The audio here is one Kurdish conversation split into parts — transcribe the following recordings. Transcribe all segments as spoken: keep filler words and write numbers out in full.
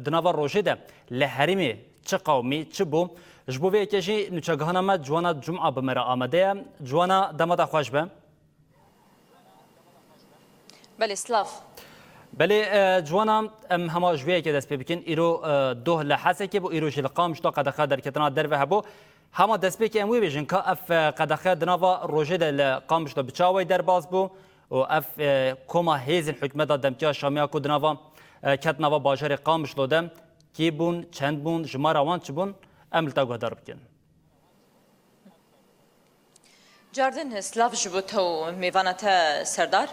Di nava rojê de li herêmê çi qewimî, çi bû? Ji bo vê yekê jî nûçegihana me Ciwana Cuma bi me re amade ye. Ciwana, dema te xweş be. Belê, silav. Belê, e, Ciwana, em hema ji vê yekê dest pê bikin. Îro, e, doh li Hesekê bû, îro jî li Qamişlo qedexe derketina derve hebû. Hema destpêkê em wê bêjin ka ev, e, qedexe di nava rojê de li Qamişlo bi çi awayî derbas bû û ev, e, koma hêzên hikûmeta demkî ya Şamê ya ku di nava, e, ket nava bajarê Qamişlo de kî bûn, çend bûn, jimara wan çi bûn, em li te guhdar bikin. Cardin, silav ji bo te û mêvana te Serdar.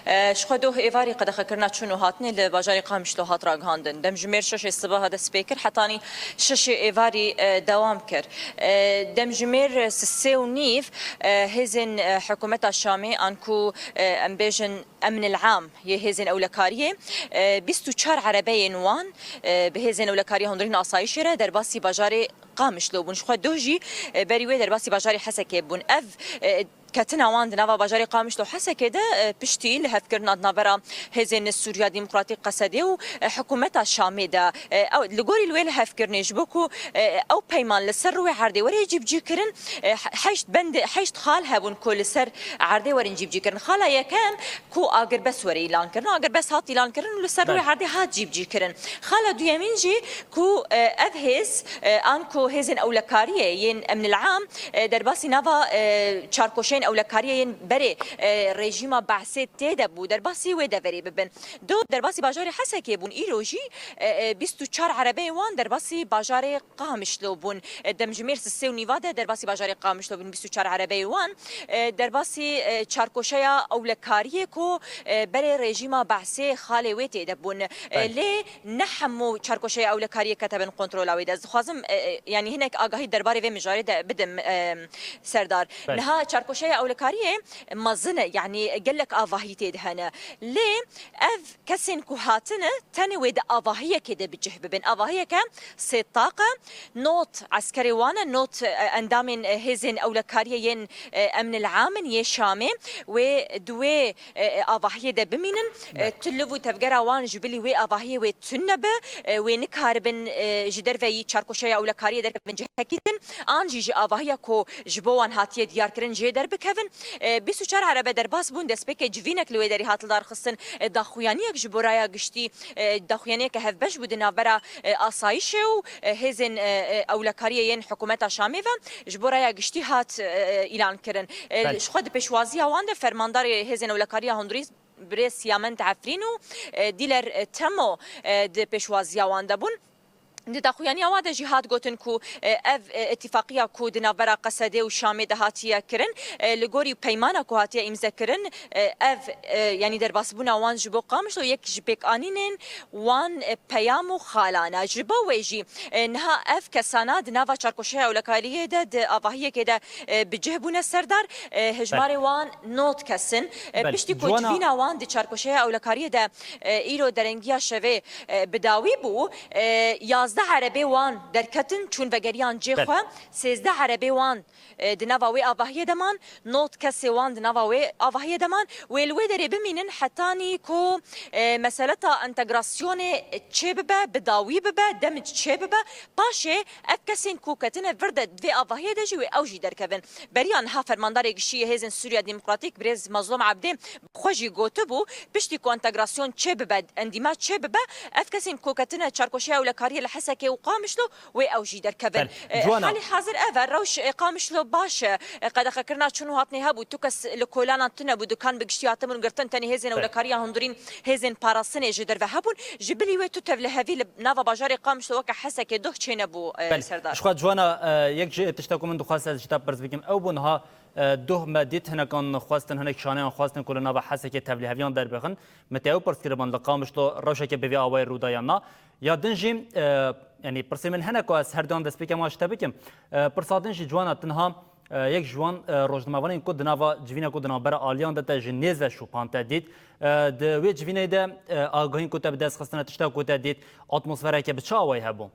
E, ji xwe doh êvarî qedexekirina çûn û hatinê li bajarê Qamişlo hat ragihandin. Demjimêr şeşê sibaha dest pê kir, hetanî şeşê êvarî, e, dewam kir. E, demjimêr sisê û nîv, e, hêzên, e, hikûmeta Şamê an ku, e, em bêjin emnil am yê hêzên ewlekariyê, e, bîst û çar erebeyên wan, e, bi hêzên ewlekariya hundirîn asayişê re derbasî bajarê Qamişlo bûn. Ji xwe doh jî, e, berî wê derbasî bajarê Hesekê bûn. Ev, e, ketina wan di nava bajarê Qamişlo Hesekê de, e, piştî lihevkirina di navbera Hêzên Sûriya Demokratîk, Qesedê, û, e, hikûmeta Şamê de, e, ew, li gorî li wê lihevkirinê, ji bo ku, e, ew peyman li ser rûyê erdê were cîbicî kirin, e, he-, heşt bendê, heşt xal hebûn ku li ser erdê werin cîbicî kirin. Xala yekem ku agirbest were îlan kirin. Agirbest hat îlan kirin û li ser rûyê erdê hat cîbicî kirin. Xala duyemîn jî ku, e, ev hêz, e, an ku hêzên ewlekariyê yên emnil am, e, derbasî nava, e, çarkoşeyên ewlekariyê yên berê, e, rejîma Behsê tê de bû, derbasî wê deverê bibin. Do derbasî bajarê Hesekê bûn. Îro jî, e, e, bîst û çar erebeyên wan derbasî bajarê Qamişlo bûn. E, demjimêr sisê û nîva de derbasî bajarê Qamişlo bûn, bîst û çar erebeyê wan, e, derbasî, e, çarkoşeya ewlekariyê ku, e, berê rejîma Behsê xalê wê tê de bûn. E, Belê. Lê ne hemû çarkoşeya ewlekariyê ketibin kontrola wê de. Ez dixwazim, e, e, yanî hinek agahî derbarê vê mijarê de bidim, e, Serdar. Belê. Niha çarkoşeya ewlekariyê mezin e, yanî gelek avahî tê de hene. Lê ev kesên ku hatine tenê wê di avahiyekê de bi cih bibin. Avahiyeke sê taq e, not eskerê wan e, not, e, endamên, e, hêzên ewlekariyê yên, e, emnil am in yê Şamê, wê di wê, e, e, avahiyê de bimînin. E, Belê. Tu liv û tevgera wan ji bilî wê avahiyê wê tune be, e, wê nikaribin, e, ji derveyî çarkoşeya ewlekariyê derkevin cihekî din, an jî ji avahiya ku ji bo wan hatiye diyarkirin jê derbikevin. E, bîst û çar erebe derbas bûn, destpêkê civînek li wê derê hat lidarxistin. E, daxuyaniyek ji bo raya giştî, e, daxuyaniyeke hevbeş bû di navbera, e, asayişê û, e, hêzên, e, e, ewlekariyê yên hikûmeta Şamê ve ji bo raya giştî hat, e, îlan kirin. E, Belê. Ji xwe di pêşwaziya wan de fermandarê hêzên ewlekariya hundirîn Birêz Siyamend Efrîn û, e, Dîler, e, Temo, e, di pêşwaziya wan de bûn. Di daxuyaniya wan de jî hat gotin ku, e, ev, e, îtîfaqiya ku di navbera Qesedê û Şamê de hatiye kirin, e, li gorî peymana ku hatiye îmze kirin, e, ev, e, yanî derbasbûna wan ji bo Qamişlo yek ji pêkanînên wan, e, peyam û xalan e. Ji bo wê jî, e, niha ev kesana di nava çarkoşeya ewlekariyê de di avahiyekê de, e, bi cih bûne Serdar. E, hejmarê Belê. Wan nod kes in. E, Belê. Piştî ku Ciwana civîna wan di çarkoşeya ewlekariyê de, e, îro derengiya şevê, e, bi dawî bû, e, yazdeh erebê wan derketin, çûn vegeriyan cê Belê. Xwe, sêzdeh erebê wan, e, di nava wê avahiyê de man, nod kesê wan di nava wê avahiyê de man. Wê li wê derê bimînin hetanî ku, e, meseleta entegrasyonê çê bibe, bi dawî bibe, demij çê bibe. Paşê ev kesên ku ketine vir de di vê avahiyê de jî wê ew jî derkevin. Beriya niha fermandarê giştî yê Hêzên Sûriya Demokratîk birêz Mazlûm Ebdê bi xwe jî gotibû, piştî ku entegrasyon çê bibe, endîma çê bibe, ev kesên ku ketine çarkoşeya ewlekariyê li Hesekê û Qamişlo wê ew jî derkevin. Belê. E, Ciwana. Halî hazir ev e, rewş, e, Qamişlo baş e. E, qedexekirina çûn û hatinê hebû, tu kes li kolanan tune bû, dukan bi giştî hatibûn girtin, tenê hêzên Belê. Ewlekariya hundirîn, hêzên parastinê ji derve hebûn. Ji bilî wê tu tevlihevî li nava bajarê Qamişlo weke Hesekê doh çênebû, e, Belê. Serdar. Ji xwe Ciwana, e, yek ji tişta ku min dixwest ez ji te pirs bikim, ew bû niha, e, doh me dît hinekan xwestin, hinek şaneyan xwestin ku li nava Hesekê tevliheviyan derbixin. Me te ew pirs kiriban li Qamişlo rewşeke bi vî awayî rû da yan na. Ya din jî, e, yanî pirsê min hene ku ez her duyan destpêkê wan ji te bikim. E, pirsa din jî Ciwana, tu niha, e, yek ji wan, e, rojnamevanên ku di nava civîna ku di navbera aliyan de te ji nêz ve şopante dît. E, di wê civînê de, e, agahiyên ku te bi dest xistine, tişta ku te dît, atmosfereke bi çi awayî hebû?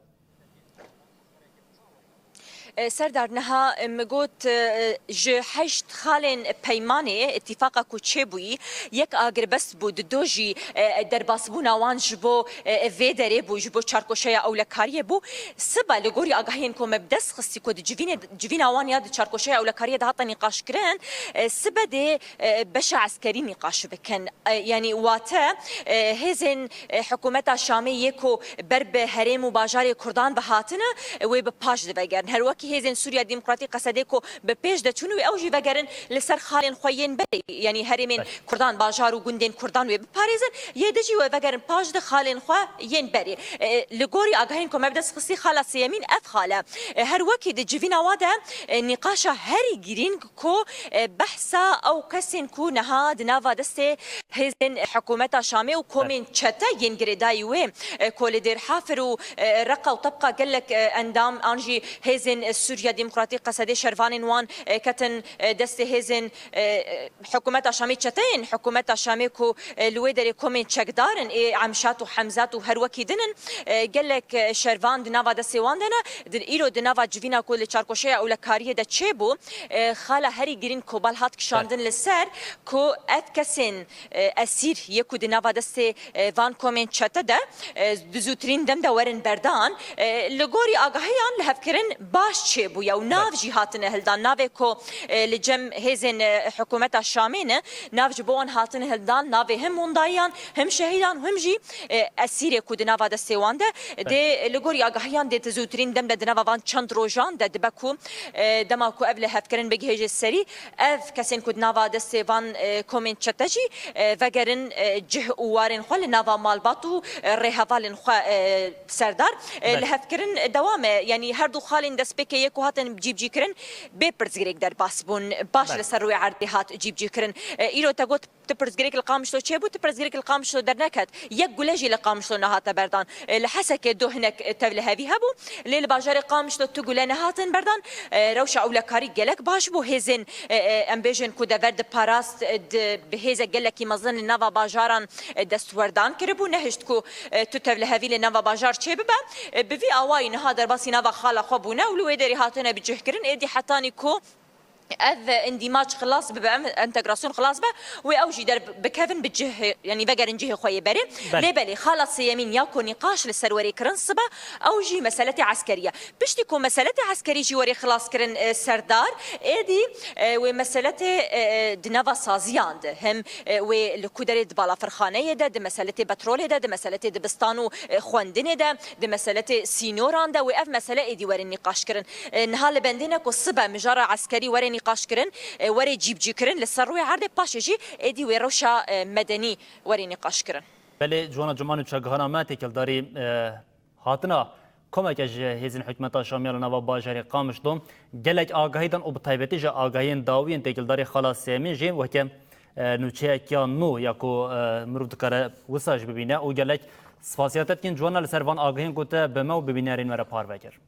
E, Serdar, niha, e, min got, e, ji heşt xalên peymanê, îtîfaqa ku çêbûyî, yek agirbest bû, dido jî, e, derbasbûna wan ji bo, e, vê derê bû, ji bo çarkoşeya ewlekariyê bû. Sibe li gorî agahiyên ku me bi dest xistî ku di civînê, civîna wan ya di çarkoşeya ewlekariyê de hate nîqaşkirin, e, sibe dê, e, beşa eskerî nîqaş bikin. E, yanî wate, e, hêzên, e, hikûmeta Şamê yê ku ber bi herêm û bajarê Kurdan ve hatine, e, wê bi paş de vegerin. Her wekî hêzên Sûriya Demokratîk Qesedê ku bi pêş de çûn wê ew jî vegerin li ser xalên xwe yên berê, yanî herêmên Kurdan, bajar û gundên Kurdan wê biparêzin, yê di jî wê vegerin paş de xalên xwe yên berê. E, li gorî agahên ku me bi dest xistî, xala sêyemîn ev xal e. E, her wekî di civîna wa de, e, nîqaşa herî girîng ku, e, behsa ew kesên ku niha di nava destê hêzên hikûmeta Şamê û komên çete yên girêdayî wê, e, ku li Dêr Hafir û, e, Reqa û Tebqa gelek, e, endam an jî hêzên, e, Sûriya Demokratîk Qesedê şervanên wan, e, ketin, e, destê hêzên, e, e, hikûmeta Şamê, çeteyên hikûmeta Şamê ku, e, li wê derê komên çekdar in, ê Emşat û Hemzat û her wekî din in, e, gelek, e, şervan di nava destê wan de ne. Di, îro di nava civîna ku li çarkoşeya ewlekariyê de çêbû, e, xala herî girîng ku bal hat kişandin li ser ku ev kesên, e, esîr yê ku di nava destê, e, van komên çete de, e, di zûtirîn dem de werin berdan. E, li gorî agahiyan lihevkirin baş çêbûye û nav jî hatine hildan. Navê ku, e, li cem hêzên, e, hikûmeta Şamê ne, nav ji bo wan hatine hildan, navê him windayiyan, him şehîdan, him jî, e, esîrê ku di nava destê wan de. Dê li gorî agahiyan dê di zûtirîn dem de di nava van çend rojan de dibe ku, e, dema ku ev lihevkirin bigihêje serî, ev kesên ku di nava destê van, e, komên çete jî, e, vegerin, e, cih û warên xwe li nava malbat û, e, rêhevalên xwe, e, Serdar. E, lihevkirin dewam e. Yanî her du xalên destpêkê yê ku hatin cîbicîkirin bê pirsgirêk derbas bûn. Baş li ser rûyê erdê hat cîbicîkirin. E, îro te got, tu pirsgirêk li Qamişlo çêbû, tu pirsgirêk li Qamişlo derneket. Yek gule jî li Qamişlo nehate berdan. E, li Hesekê du hinek, e, tevlihevî hebû. Lê li bajarê Qamişlo tu gule nehatin berdan. E, rewşa ewlekarî gelek baş bû. Hêzên, e, e, em bêjin ku dever diparast, e, di, bi hêze gelekî mezin li nava bajaran, e, destwerdan kiribû. Nehişt ku, e, tu tevlihevî li nava bajar çêbibe. E, bi vî awayî niha derbasî nava xala xwe bûne û li wê derê hatine bicihkirin. Êdî hetanî ku ev îndîmac xilas bibe, ev entegrasyon xilas be, wê ew jî derbikevin bi cih, yanî vegerin cihê xwe yê berê. Belê. Lê belê, xala sêyemîn ya ku nîqaş li ser werê kirin sibe, ew jî meseletê eskerî ye. Piştî ku meseletê eskerî jî werê xilaskirin, e, Serdar, êdî, e, wê meseletê, e, e, di nava saziyan de, hem, e, wê li ku derê di balafirxaneyê de, di meseletê petrolê de, di meseletê dibistan û, e, xwendinê de, di meseletê sînoran de, wê ev mesele êdî werin nîqaşkirin. E, niha li bendê ne ku sibe mijara eskerî were nîqaşkirin, e, were cîbicîkirin li ser rûyê erdê, paşê jî êdî wê rewşa, e, medenî were nîqaşkirin. Belê, Ciwana Cuman û çekgihana me têkildarî, e, hatina komeke ji hêzên hikûmeta Şamê ya li nava bajarê Qamişlo gelek agahî dan û bi taybetî ji agahiyên dawî yên têkildarî xala Sêmîn jî weke, e, nûçeyek ya nû ya ku, e, mirov dikare wisa jî bibîne û gelek spasiya te dikin Ciwana li ser van agahiyên ku te bi me û bi bînerên me re parve kir.